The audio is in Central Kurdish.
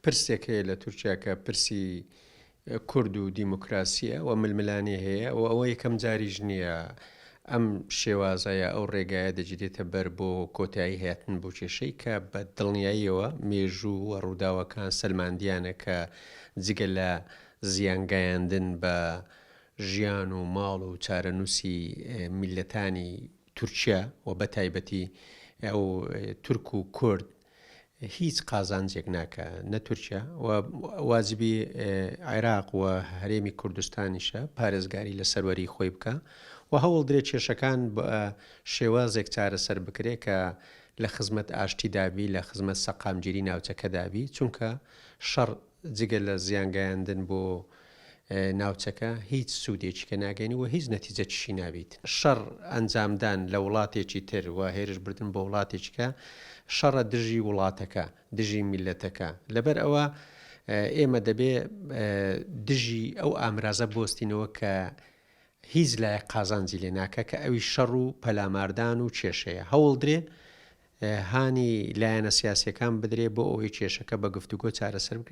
پرسێک هەیە لە تورکیا کە پرسی کورد و دیموکراسییە و ململانێ هەیە و ئەوە یەکەم جاریش نییە ئەم شێوازە یا ئەو ڕێگایە دەگیرێتە بەر بۆ کۆتایی هاتن بۆ کێشەی کە بە دڵنیاییەوە مێژوو و ڕووداوەکان سەلماندیانە کە جگە لە زیان گەیاندن بە ژیان و ماڵ و چارەنووسی میللەتانی تورکیا و بە تایبەتی ئەو تورک و کورد هیچ قازانجێک ناکا نە تورکیا و واجبی عێراق و هەرێمی کوردستانیشە پارێزگاری لە سەروەری خۆی بکا و هەوڵدرێ کێشەکان بە شێوازێک چارەسەر بکرێ کە لە خزمەت ئاشتیدا بی لە خزمەت سەقامگیری ناوچەکەدا بی چونکە شەڕ جگە لە زیان گەیاندن بۆ ناوچەکە هیچ سوودێکی کە ناگەینی و هیچ نەتیجەکیشی نابیت. شەڕ ئەنجامدان لە وڵاتێکی تر و هێرش بردن بۆ وڵاتێکی کە شەڕە دژی وڵاتەکە، دژی میللەتەکە. لەبەر ئەوە ئێمە دەبێ دژی ئەو ئامرازە بوەستینەوە کە هیچ لایەک قازانجی لێ ناکا کە ئەویش شەڕ و پەلاماردان و کێشەیە. هەوڵدرێ هانی لایەنە سیاسیەکان بدرێ بۆ ئەوەی کێشەکە بە گفتوگۆ چارەسەر بکرێ.